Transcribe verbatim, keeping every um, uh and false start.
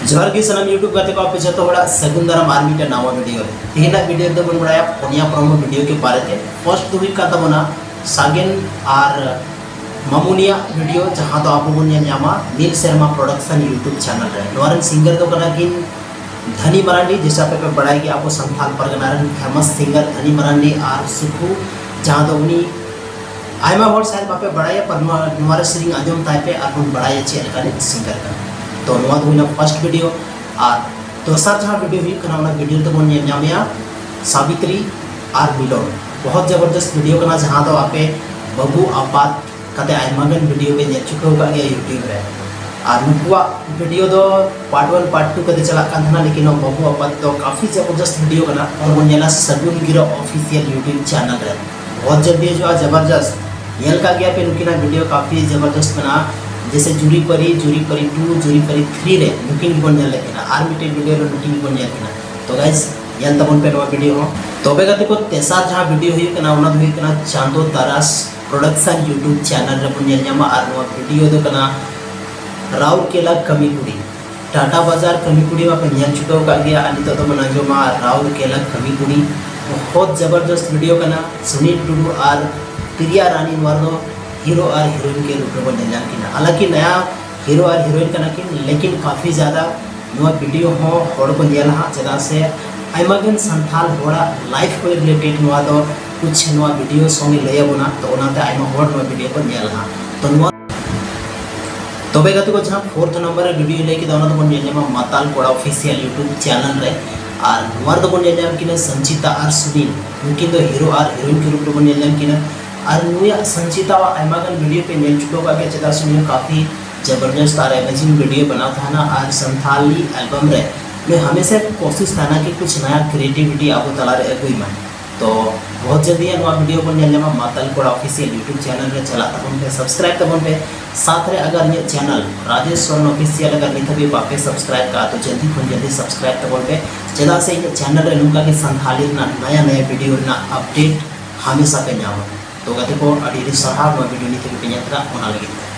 ᱡᱚᱦᱟᱨ ᱜᱮ ᱥᱟᱱᱟᱢ YouTube ᱜᱟᱛᱮ ᱠᱚ, ᱟᱯᱮ ᱡᱚᱛᱚ ᱦᱚᱲᱟᱜ ᱥᱟᱹᱜᱩᱱ ᱫᱟᱨᱟᱢ ᱟᱨ ᱢᱤᱫᱴᱮᱱ ᱱᱟᱣᱟ ᱵᱷᱤᱰᱤᱭᱳ ᱨᱮ᱾ ᱛᱮᱦᱮᱧᱟᱜ ᱵᱷᱤᱰᱤᱭᱳ ᱨᱮᱫᱚ ᱵᱚᱱ ᱵᱟᱲᱟᱭᱟ ᱯᱩᱱᱭᱟ ᱯᱨᱚᱢᱳ ᱵᱷᱤᱰᱤᱭᱳ ᱠᱮ ᱵᱟᱨᱮ ᱛᱮ᱾ ᱯᱷᱟᱨᱥᱴ ᱫᱚ ᱦᱩᱭᱩᱜ ᱠᱟᱱ ᱛᱟᱵᱚᱱᱟ ᱥᱟᱜᱮᱱ ᱟᱨ ᱢᱟᱢᱩᱱᱤᱭᱟᱜ ᱵᱷᱤᱰᱤᱭᱳ, ᱡᱟᱦᱟᱸ ᱫᱚ ᱟᱵᱚ ᱵᱚᱱ ᱧᱮᱞ ᱧᱟᱢᱟ ᱢᱤᱫ ᱥᱮᱨᱢᱟ ᱯᱨᱚᱰᱟᱠᱥᱚᱱ YouTube ᱪᱮᱱᱮᱞ ᱨᱮ᱾ ᱱᱚᱣᱟ ᱨᱮᱱ ᱥᱤᱝᱜᱟᱨ ᱫᱚ ᱠᱟᱱᱟ ᱠᱤᱱ ᱫᱷᱟᱱᱤ ᱢᱟᱨᱟᱱᱰᱤ, ᱡᱮᱥᱟ ᱯᱮ ᱯᱮ ᱵᱟᱲᱟᱭ ᱜᱮᱭᱟ ᱟᱵᱚ ᱥᱟᱱᱛᱟᱲ ᱯᱟᱨᱜᱟᱱᱟ ᱨᱮᱱ ᱯᱷᱮᱢᱟᱥ ᱥᱤᱝᱜᱟᱨ ᱫᱷᱟᱱᱤ ᱢᱟᱨᱟᱱᱰᱤ ᱟᱨ ᱥᱩᱠᱷᱩ, ᱡᱟᱦᱟᱸ ᱫᱚ ᱩᱱᱤ ᱟᱭᱢᱟ ᱦᱚᱲ ᱥᱟᱭᱮᱫ ᱵᱟᱯᱮ ᱵᱟᱲᱟᱭᱟ, ᱯᱟᱨ ᱱᱚᱣᱟ, ᱱᱚᱣᱟ ᱨᱮ ᱥᱮᱨᱮᱧ ᱟᱸᱡᱚᱢ ᱛᱟᱭ ᱯᱮ ᱟᱨ ᱵᱚᱱ ᱵᱟᱲᱟᱭᱟ ᱪᱮᱫ ᱞᱮᱠᱟᱱᱤᱡ ᱥᱤᱝᱜᱟᱨ ᱠᱟᱱᱟ᱾ ᱛᱚ ᱱᱚᱣᱟ ᱫᱚ ᱦᱩᱭᱱᱟ ᱯᱷᱟᱨᱥᱴ ᱵᱷᱤᱰᱤᱭᱳ᱾ ᱟᱨ ᱫᱚᱥᱟᱨ ᱡᱟᱦᱟᱸ ᱵᱷᱤᱰᱤᱭᱳ ᱦᱩᱭᱩᱜ ᱠᱟᱱᱟ, ᱚᱱᱟ ᱵᱷᱤᱰᱤᱭᱳ ᱨᱮᱫᱚ ᱵᱚᱱ ᱧᱮᱞ ᱧᱟᱢᱮᱭᱟ ᱥᱟᱵᱤᱛᱨᱤ ᱟᱨ ᱢᱤᱞᱚᱱ᱾ ᱵᱚᱦᱚᱛ ᱡᱚᱵᱚᱨᱫᱚᱥᱛ ᱵᱷᱤᱰᱤᱭᱳ ᱠᱟᱱᱟ, ᱡᱟᱦᱟᱸ ᱫᱚ ᱟᱯᱮ ᱵᱟᱹᱵᱩ ᱟᱯᱟᱛ ᱠᱟᱛᱮ ᱟᱭᱢᱟ ᱜᱟᱱ ᱵᱷᱤᱰᱤᱭᱳ ᱯᱮ ᱧᱮᱞ ᱪᱩᱠᱟᱹᱣ ᱟᱠᱟᱫ ᱜᱮᱭᱟ YouTube ᱨᱮ᱾ ᱟᱨ ᱱᱩᱠᱩᱣᱟᱜ ᱵᱷᱤᱰᱤᱭᱳ ᱫᱚ ᱯᱟᱨᱴ ᱚᱣᱟᱱ ᱯᱟᱨᱴ ᱴᱩ ᱠᱟᱛᱮ ᱪᱟᱞᱟᱜ ᱠᱟᱱ ᱛᱟᱦᱮᱱᱟ, ᱞᱮᱠᱤᱱ ᱱᱚᱣᱟ ᱵᱟᱹᱵᱩ ᱟᱯᱟᱛ ᱫᱚ ᱠᱟᱯᱷᱤ ᱡᱚᱵᱚᱨᱫᱚᱥᱛ ᱵᱷᱤᱰᱤᱭᱳ ᱠᱟᱱᱟ᱾ ᱟᱨ ᱵᱚᱱ ᱧᱮᱞᱟ ᱥᱟᱹᱜᱩᱱ ᱜᱤᱨᱟᱹ ᱚᱯᱷᱤᱥᱤᱭᱟᱞ YouTube ᱪᱮᱱᱮᱞ ᱨᱮ᱾ ᱵᱚᱦᱚᱛ ᱡᱚᱞᱫᱤ ᱦᱤᱡᱩᱜᱼᱟ, ᱡᱚᱵᱚᱨᱫᱚᱥᱛ᱾ ᱧᱮᱞ ᱠᱟᱜ ᱜᱮᱭᱟ ᱯᱮ, ᱱᱩᱠᱤᱱᱟᱜ ᱵᱷᱤᱰᱤᱭᱳ ᱠᱟᱯᱷᱤ ᱡᱚᱵᱚᱨᱫᱚᱥᱛ ᱢᱮᱱᱟᱜᱼᱟ, ᱡᱮᱥᱮ ᱡᱩᱨᱤ ᱯᱟᱹᱨᱤ, ᱡᱩᱨᱤ ᱯᱟᱹᱨᱤ ᱴᱩ, ᱡᱩᱨᱤ ᱯᱟᱹᱨᱤ ᱛᱷᱨᱤ ᱨᱮ ᱱᱩᱠᱤᱱ ᱜᱮᱵᱚᱱ ᱧᱮᱞ ᱞᱮᱫ ᱠᱤᱱᱟ᱾ ᱟᱨ ᱢᱤᱫᱴᱮᱱ ᱵᱷᱤᱰᱤᱭᱳ ᱨᱮ ᱱᱩᱠᱤᱱ ᱜᱮᱵᱚᱱ ᱧᱮᱞ ᱠᱤᱱᱟ᱾ ᱛᱚ ᱜᱟᱭᱥ, ᱧᱮᱞ ᱛᱟᱵᱚᱱ ᱯᱮ ᱱᱚᱣᱟ ᱵᱷᱤᱰᱤᱭᱳ ᱦᱚᱸ᱾ ᱛᱚᱵᱮ ᱜᱟᱛᱮ ᱠᱚ, ᱛᱮᱥᱟᱨ ᱡᱟᱦᱟᱸ ᱵᱷᱤᱰᱤᱭᱳ ᱦᱩᱭᱩᱜ ᱠᱟᱱᱟ, ᱚᱱᱟ ᱫᱚ ᱦᱩᱭᱩᱜ ᱠᱟᱱᱟ ᱪᱟᱸᱫᱚ ᱛᱟᱨᱟᱥ ᱯᱨᱚᱰᱟᱠᱥᱚᱱ YouTube ᱪᱮᱱᱮᱞ ᱨᱮᱵᱚᱱ ᱧᱮᱞ ᱧᱟᱢᱟ᱾ ᱟᱨ ᱱᱚᱣᱟ ᱵᱷᱤᱰᱤᱭᱳ ᱫᱚ ᱠᱟᱱᱟ ᱨᱟᱩᱨᱠᱮᱞᱟ ᱠᱟᱹᱢᱤ ᱠᱩᱲᱤ᱾ ᱴᱟᱴᱟ ᱵᱟᱡᱟᱨ ᱠᱟᱹᱢᱤ ᱠᱩᱲᱤ ᱢᱟᱯᱮ ᱧᱮᱞ ᱪᱩᱠᱟᱹᱣ ᱟᱠᱟᱫ ᱜᱮᱭᱟ, ᱟᱨ ᱱᱤᱛᱚᱜ ᱫᱚᱵᱚᱱ ᱟᱸᱡᱚᱢᱟ ᱨᱟᱩᱨᱠᱮᱞᱟ ᱠᱟᱹᱢᱤ ᱠᱩᱲᱤ᱾ ᱵᱚᱦᱚᱛ ᱡᱚᱵᱚᱨᱫᱚᱥᱛ ᱵᱷᱤᱰᱤᱭᱳ ᱠᱟᱱᱟ᱾ ᱥᱩᱱᱤᱞ ᱴᱩᱰᱩ ᱟᱨ ᱯᱨᱤᱭᱟ ᱨᱟᱱᱤ ᱱᱚᱣᱟ ᱨᱮᱫᱚ ᱦᱤᱨᱳ ᱟᱨ ᱦᱤᱨᱳᱭᱤᱱ ᱠᱮ ᱨᱩᱯ ᱨᱮᱵᱚᱱ ᱧᱮᱞ ᱧᱟᱢ ᱠᱤᱱᱟ᱾ ᱦᱟᱞᱟᱸᱠᱤ ᱱᱟᱭᱟ ᱦᱤᱨᱳ ᱟᱨ ᱦᱤᱨᱳᱭᱤᱱ ᱠᱟᱱᱟ ᱠᱤᱱ, ᱞᱮᱠᱤᱱ ᱠᱟᱯᱷᱤ ᱡᱟᱫᱟ ᱱᱚᱣᱟ ᱵᱷᱤᱰᱤᱭᱳ ᱦᱚᱸ ᱦᱚᱲ ᱠᱚ ᱧᱮᱞᱟ ᱦᱟᱸᱜ, ᱪᱮᱫᱟᱜ ᱥᱮ ᱟᱭᱢᱟ ᱜᱟᱱ ᱥᱟᱱᱛᱟᱲ ᱦᱚᱲᱟᱜ ᱞᱟᱭᱤᱯᱷ ᱠᱚ ᱨᱤᱞᱮᱴᱮᱰ ᱱᱚᱣᱟ ᱫᱚ ᱠᱩᱪᱷ ᱱᱚᱣᱟ ᱵᱷᱤᱰᱤᱭᱳ ᱥᱚᱸᱜᱮ ᱞᱟᱹᱭ ᱟᱵᱚᱱᱟ, ᱛᱚ ᱚᱱᱟᱛᱮ ᱟᱭᱢᱟ ᱦᱚᱲ ᱱᱚᱣᱟ ᱵᱷᱤᱰᱤᱭᱳ ᱠᱚ ᱧᱮᱞᱟ ᱦᱟᱸᱜ᱾ ᱛᱚ ᱱᱚᱣᱟ, ᱛᱚᱵᱮ ᱜᱟᱛᱮ ᱠᱚ, ᱡᱟᱦᱟᱸ ᱯᱷᱳᱨᱛᱷ ᱱᱟᱢᱵᱟᱨ ᱨᱮ ᱵᱷᱤᱰᱤᱭᱳ ᱞᱟᱹᱭ ᱠᱮᱫᱟ, ᱚᱱᱟ ᱫᱚᱵᱚᱱ ᱧᱮᱞ ᱧᱟᱢᱟ ᱢᱟᱛᱟᱞ ᱠᱚᱲᱟ ᱚᱯᱷᱤᱥᱤᱭᱟᱞ YouTube ᱪᱮᱱᱮᱞ ᱨᱮ᱾ ᱟᱨ ᱱᱚᱣᱟ ᱨᱮᱫᱚ ᱵᱚᱱ ᱧᱮᱞ ᱧᱟᱢ ᱠᱤᱱᱟ ᱥᱚᱧᱪᱤᱛᱟ ᱟᱨ ᱥᱩᱱᱤᱞ, ᱱᱩᱠᱤᱱ ᱫᱚ ᱦᱤᱨᱳ ᱟᱨ ᱦᱤᱨᱳᱭᱤᱱ ᱠᱮ ᱨᱩᱯ ᱨᱮᱵᱚᱱ ᱧᱮᱞ ᱧᱟᱢ ᱠᱤᱱᱟ᱾ ᱟᱨ ᱱᱩᱭᱟᱜ ᱥᱚᱧᱪᱤᱛᱟᱣᱟᱜ ᱟᱭᱢᱟ ᱜᱟᱱ ᱵᱷᱤᱰᱤᱭᱳ ᱯᱮ ᱧᱮᱞ ᱪᱩᱠᱟᱹᱣ ᱠᱟᱜ ᱜᱮᱭᱟ, ᱪᱮᱫᱟᱜ ᱥᱮ ᱱᱩᱭ ᱠᱟᱯᱷᱤ ᱡᱚᱵᱚᱨᱫᱚᱥᱛ ᱟᱨ ᱮᱢᱮᱡᱤᱝ ᱵᱷᱤᱰᱤᱭᱳ ᱵᱮᱱᱟᱣ ᱛᱟᱦᱮᱱᱟ, ᱟᱨ ᱥᱟᱱᱛᱷᱟᱞᱤ ᱮᱞᱵᱟᱢ ᱨᱮ ᱱᱩᱭ ᱦᱟᱢᱮᱥᱟ ᱠᱳᱥᱤᱥ ᱛᱟᱦᱮᱱᱟ ᱠᱤ ᱠᱩᱪᱷ ᱱᱟᱭᱟ ᱠᱨᱤᱭᱮᱴᱤᱵᱷᱤᱴᱤ ᱟᱵᱚ ᱛᱟᱞᱟᱨᱮ ᱟᱹᱜᱩᱭ ᱢᱟ᱾ ᱛᱚ ᱵᱚᱦᱚᱛ ᱡᱚᱞᱫᱤ ᱱᱚᱣᱟ ᱵᱷᱤᱰᱤᱭᱳ ᱵᱚᱱ ᱧᱮᱞ ᱧᱟᱢᱟ ᱢᱟᱛᱟᱞ ᱠᱚᱲᱟ ᱚᱯᱷᱤᱥᱤᱭᱟᱞ YouTube ᱪᱮᱱᱮᱞ ᱨᱮ᱾ ᱪᱟᱞᱟᱜ ᱛᱟᱵᱚᱱ ᱯᱮ, ᱥᱟᱵᱥᱠᱨᱟᱭᱤᱵ ᱛᱟᱵᱚᱱ ᱯᱮ᱾ ᱥᱟᱛ ᱨᱮ ᱟᱜᱟᱨ ᱤᱧᱟᱹᱜ ᱪᱮᱱᱮᱞ ᱨᱟᱡᱮᱥ ᱥᱚᱨᱮᱱ ᱚᱯᱷᱤᱥᱤᱭᱟᱞ ᱟᱜᱟᱨ ᱱᱤᱛ ᱦᱟᱹᱵᱤᱡ ᱵᱟᱯᱮ ᱥᱟᱵᱥᱠᱨᱟᱭᱤᱵ ᱠᱟᱜᱼᱟ, ᱛᱚ ᱡᱚᱞᱫᱤ ᱠᱷᱚᱱ ᱡᱚᱞᱫᱤ ᱥᱟᱵᱥᱠᱨᱟᱭᱤᱵ ᱛᱟᱵᱚᱱ ᱯᱮ, ᱪᱮᱫᱟᱜ ᱥᱮ ᱤᱧᱟᱹᱜ ᱪᱮᱱᱮᱞ ᱨᱮ ᱱᱚᱝᱠᱟ ᱜᱮ ᱥᱟᱱᱛᱷᱟᱞᱤ ᱨᱮᱱᱟᱜ ᱱᱟᱭᱟ ᱱᱟᱭᱟ ᱵᱷᱤᱰᱤᱭᱳ ᱨᱮᱱᱟᱜ ᱟᱯᱰᱮᱴ ᱦᱟᱢᱮᱥᱟ ᱯᱮ ᱧᱟᱢᱟ᱾ ᱛᱚ ᱜᱟᱛᱮ ᱠᱚ, ᱟᱹᱰᱤ ᱟᱹᱰᱤ ᱥᱟᱨᱦᱟᱣ ᱱᱚᱣᱟ ᱵᱷᱤᱰᱤᱭᱳ ᱱᱤᱛ ᱦᱟᱹᱵᱤᱡ ᱯᱮ ᱧᱮᱞ ᱠᱮᱫᱟ, ᱚᱱᱟ ᱞᱟᱹᱜᱤᱫ ᱛᱮ᱾